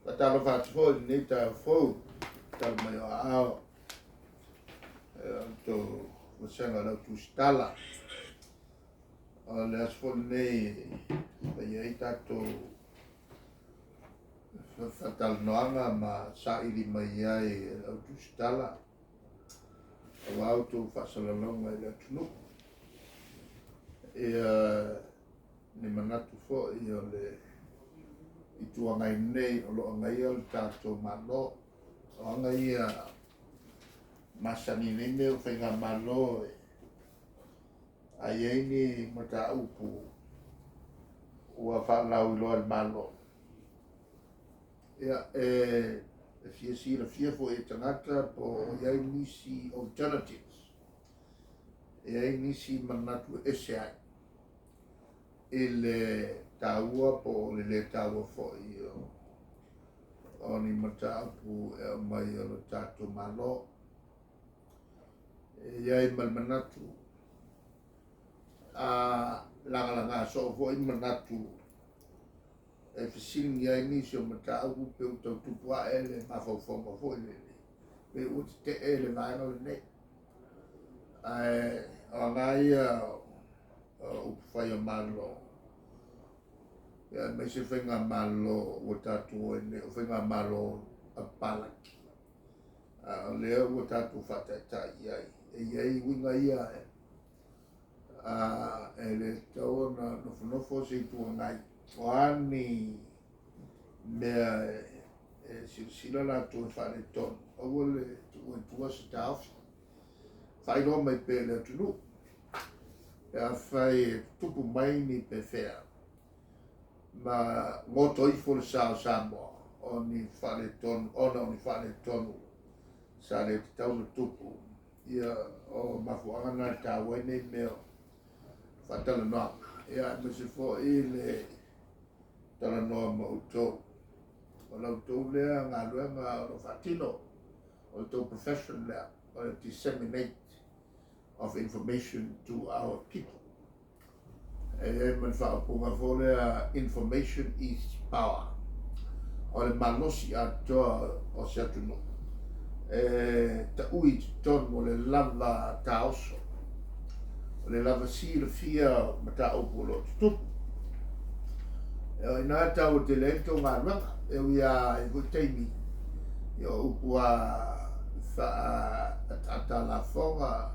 Faatalofa atu foi i lenei taeao fou, tala mai o aao, e o outou vasega o le au tusitala. O le aso foi lenei e fai ai tatou faatalanoaga ma saili mai ai e le au tusitala aua outou faasalalauga i le atunuu. Ia ni manatu foi o le Itu Agai nei o lo o agaia le tatou Malo. O aga ia masani nei mea o faigamalo e a i ai ni mataupu ua faalauiloa e le Malo, ia, e fia silafia foi e tagata po o i ai nisi alternatives, e i ai nisi manatu e ese ai i le taua po o le lē taua foi o ni mataupu e aumai o le tatou Malo. E i ai ma le manatu a lagalaga soo foi manatu e fesiligia ai nisi o mataupu pe ua tau tupu ae le mafaufauga foi lele pe ua tetee le vaega lenei. Ae o aga ia o upufai o Malo, ia aemaise faigamalo ua tatou o ai nei, o faigamalo a papalagi. A o lea ua tatou faataitai i ai, e i ai uiga ia e le tatau ona nofonofo se Itu Agai. O a ni mea e silasila latou e faaletonu, aua le tuua i tua se taofi, faailoa mai pea i le atunuu pe afai e tutupu mai ni pefea ma goto ifo le sa o Samoa o ni faaletonu, ona o ni faaletonu sa le tatau ona tupu. Ia, o mafuaaga na e taua ai nei mea o faatalanoaga, ia aemaise foi le talanoa ma outou. O la outou lea galuega o lo o faatino, o le tou profession lea, o le disseminate of information to our people. E i ai ma le faaupuga foi lea, information is power. O le malosi atoa o se atunuu e taui i totonu o le lava taoso, o le lava silafia o mataupu o lo o tutupu. O i ina e taua tele ai le tou galuega, e ui lava i foi taimi, ia o upu lava faaataata lafoga,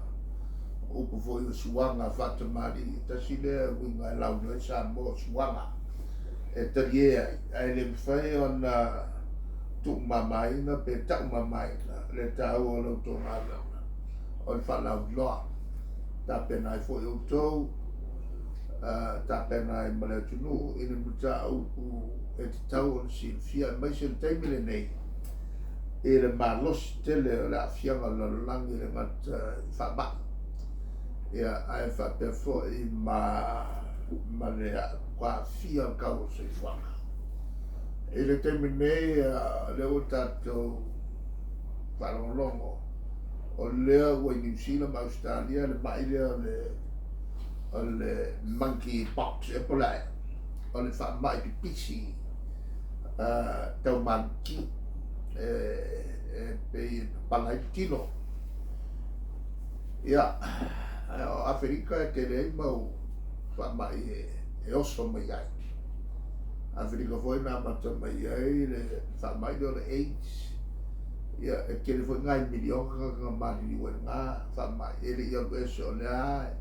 o upu foi o suaga faatamalii, tasi lea uiga e lauiloa ai Samoa, o suaga e talie ai, ae le mafai ona tuumamaina pe taumamaina le taua o la outou galuega o le faalauiloa. Tapena ai foi outou, tapena ai ma le atunuu i ni mataupu e tatau ona silafia, aemaise le taimi lenei i le malosi tele o le aafiaga o le lalolagi e le gata i faamai, ia, ae faapea foi ma le aafia o le tau o le soifuaga. I le taimi nei, o lea ua tatou faalogologo, o lea ua i Niu Sila ma Ausetalia le mai lea o le monkey pox Ebola, o le faamai pipisi tau maluki e pei e papala ai le tino. Ia, o Aferika e tele ai mau faamai e oso mai ai. Aferika foi na amata mai ai le faamai lea o le AIDS. Ia, e tele foi nai miliona tagata na maliliu ai i lena faamai. E le i alu ese o lea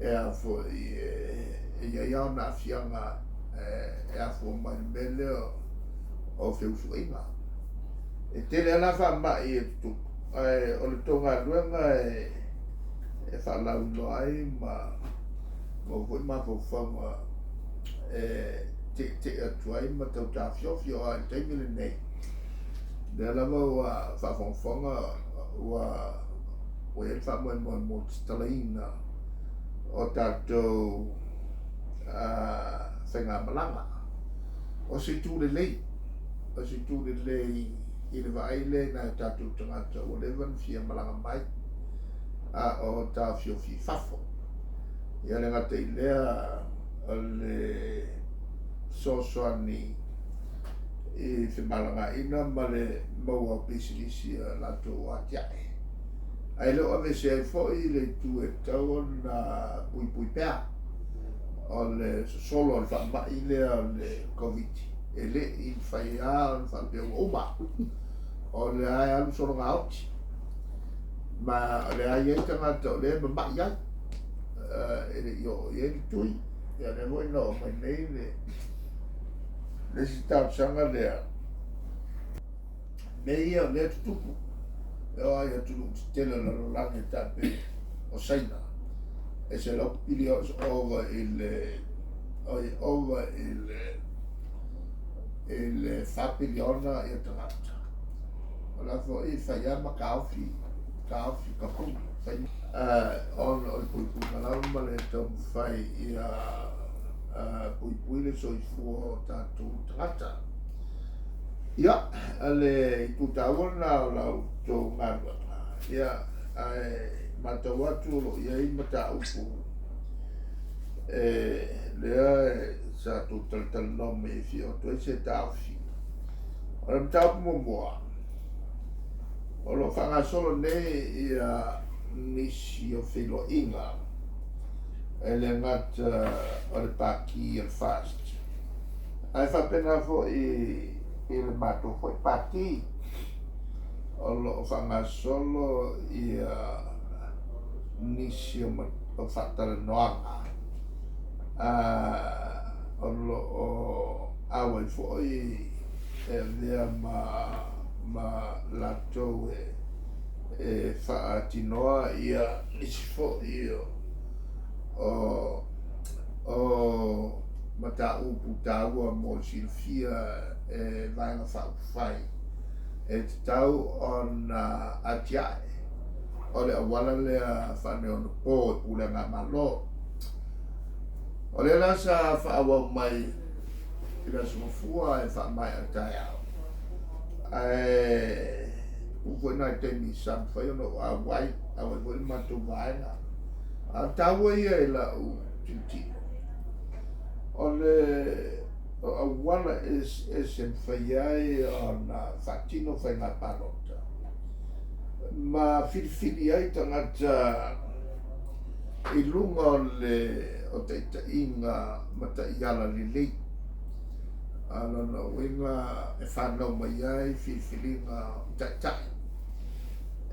e a foi e i ai lava ona aafiaga e afua mai i le mea lea o feusuaiga. E tele lava la faamai e tutupu, ae o le tou galuega e faalauiloa ai ma maua foi mafaufauga e tietie atu ai ma tau taofiofi aua i le taimi lenei, lea lava ua faafogafoga ua i ai le faamoemoe mo le tatalaina o tatou faigamalaga. O se itu lelei, o se itu lelei i le vaai lea i nai o tatou tagata ua leva ona fia malaga mai a o taofiofi i fafo. Ia le gata i lea o le fesoasoani i i femalagaaiga ma le maua o pisinisi a latou atiae. Ae le o aveese ai foi le itu e tatau ona puipui pea o le sosolo o le faamai lea o le Koviti. E le i mafai lava ona faapea ua uma. O lea e alu solo gaoti. Ma o lea e i ai tagata o lea e mamai ai. E le i oo i ai le tui. Ia lea foi na oo mai nei le le isi talosaga lea. Mea ia o lea e tutupu e oo lava i atunuu tetele o le lalolagi e tai pei o Saina, e 100 piliona ova i le oi ova i le i le 4 piliona ia tagata. O la foi e fai lava ma taofi, taofi kapuni, fai ona o le puipuiga lava ma le taumafai ia puipui le soifua o tatou tagata. Ia, le itu taua lena o la outou galuega. Ia, ae matau atu o lo o i ai mataupu e lea sa tou talatalanoa mai e fia oo atu ai se taofi. O le mataupu muamua, o lo o faagasolo nei ia nisi o feiloaiga e le gata o le Pati o le FAST, ae faapena foi i le matou foi Pati o lo o faagasolo ia nisi o faatalanoaga o lo o auai foi e avea ma latou e faatinoa ia nisi foi o mataupu taua mo le silafia e Vaega Faaupufai e tatau ona atiae o le auala lea faaneionapo i pulega a Malo. O lea la sa faaauau mai i le Aso Gafua e faamaea taeao, ae uu foi nai taimi sa mafai ona ou auai, auai foi le matou vaega. A o le taua ia i lau tilotilo, o le auala eseese e mafai ai ona faatino faiga palota ma filifili ai tagata i luga o le o taitaiga ma taiala lelei. A o lona uiga e fanau mai ai filifiliga o taitai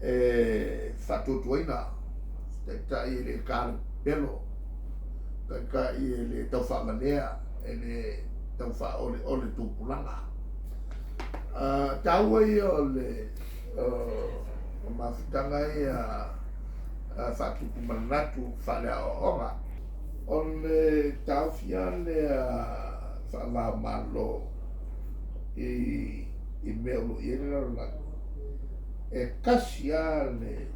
e faatuatuaina, taitai e le talepelo, taitai e le taufaavalea, e le taufaaoleole tupulaga. Taua ia o le o mafutaga ia faatupu manatu faaleaoaoga. O le taofi lava lea faava-o-Malo i mea o lo o i ai le lalolagi, e tasi lava le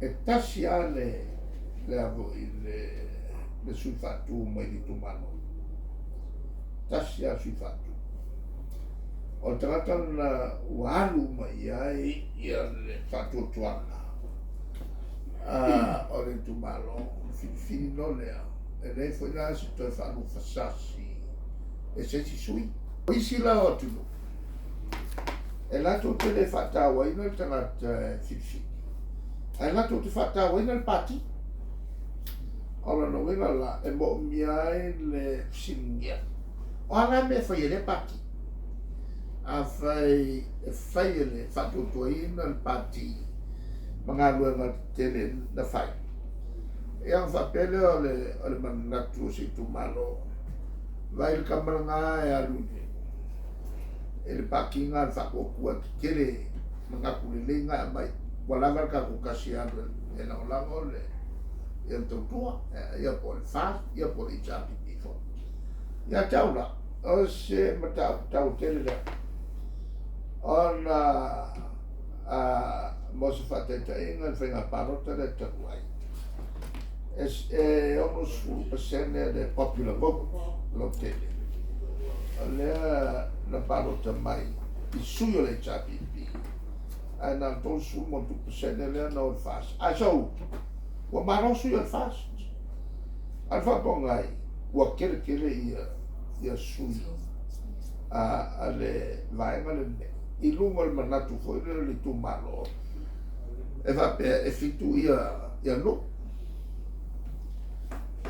e tasi lava le le a foi le le sui faatu mai le itumalo. Tasi lava le sui faatu. O le tagata lena ua alu uma i ai ia le faatuatuaga o le itumalo, ona filifili loa lea, e leai foi la se toe faalufasasi e se isi sui. O isi la o atunuu, e latou te le faatauaina le tagata e filifili, ae latou te faatauaina le pati. O lona uiga la, e moomia ai le fesiligia, o a la mea e fai e lea pati? Afai e fai e le faatuatuaina le pati ma galuega tetele na fai, ia ona faapea lea o le manatu o se itumalo, vaai le tama lena e alu i le parking a le Faatuatua e tetele manatu lelei na e aumai, ua lava le tatou tasi e alu e lagolago le ia le tautua, ia po o le FAST, ia po o le HRPP foi. Ia te au la, o se mataupu taua tele lea, ona mo se faataitaiga i le faiga palota lea talu ai, e 60% le popular vote lautele, o lea na palota mai i sui o le HRPP, ae na o le 30+ lea na o le FAST. Ae sau, ua malo sui o le FAST. A o le faafofoga ai, ua tele tele ia sui a le vaega lenei i luga o le manatu foi lea o le itumalo e faapea e 7 ia nuu.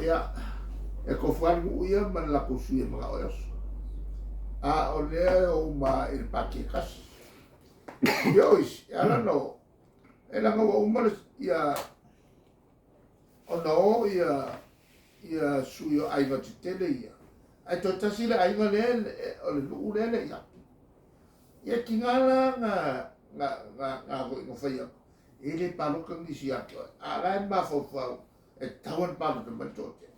Ia, e tofu lava le nuu ia ma le latou sui e manao e oso. A o lea e o uma i le pati e tasi. Ia o isi, e ala ona o, e leaga ua uma ia ona o ia sui o aiga tetele ia, ae toe tasi le aiga lea, o le nuu lea e le i atu. Ia e tiga la na fai atu, e le palota nisi ia te oe, a o la e mafaufau e tatau ona palota mai le toatele.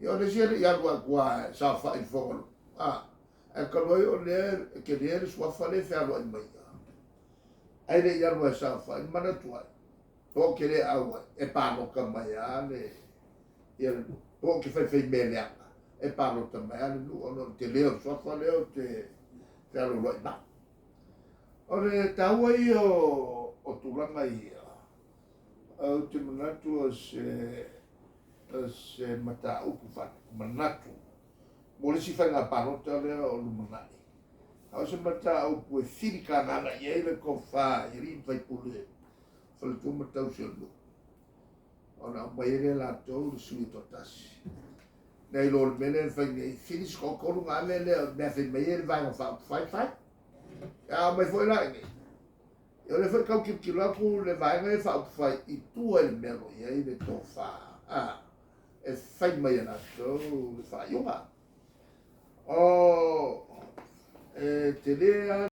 Ia o le isi e le i alu lava i tua e saofai i le fofoga o le ae talu ai o lea e tele le suafa lea e fealuai mai ia, ae le i alu lava e saofai, manatu ai, po ou te le auai, e palota mai lava le nuu, po ou te faifai mea leaga, e palota mai lava le nuu ona o le tele o le suafa lea ou te fealualuai mai. O le taua ia o tulaga ia, ou te manatu o se mataupu manatu mo le isi faiga palota lea o lumanai. A o se mataupu e filitagaga i ai le tofa i alii ma faipule, faletua ma tausi o le nuu, ona aumai ai lea e latou le sui e toatasi. Nai lo le mea lea e fai nei, fili se toatolu ona ave lea o le mea e fai mai ai le Vaega Faaupufai fai. A aumai foi la i inei, o lea foi tau tilotilo atu le Vaega Faaupufai i tua i le mea o lo o i ai le tofa, e fai mai e latou le faaiuga. O e tele lava.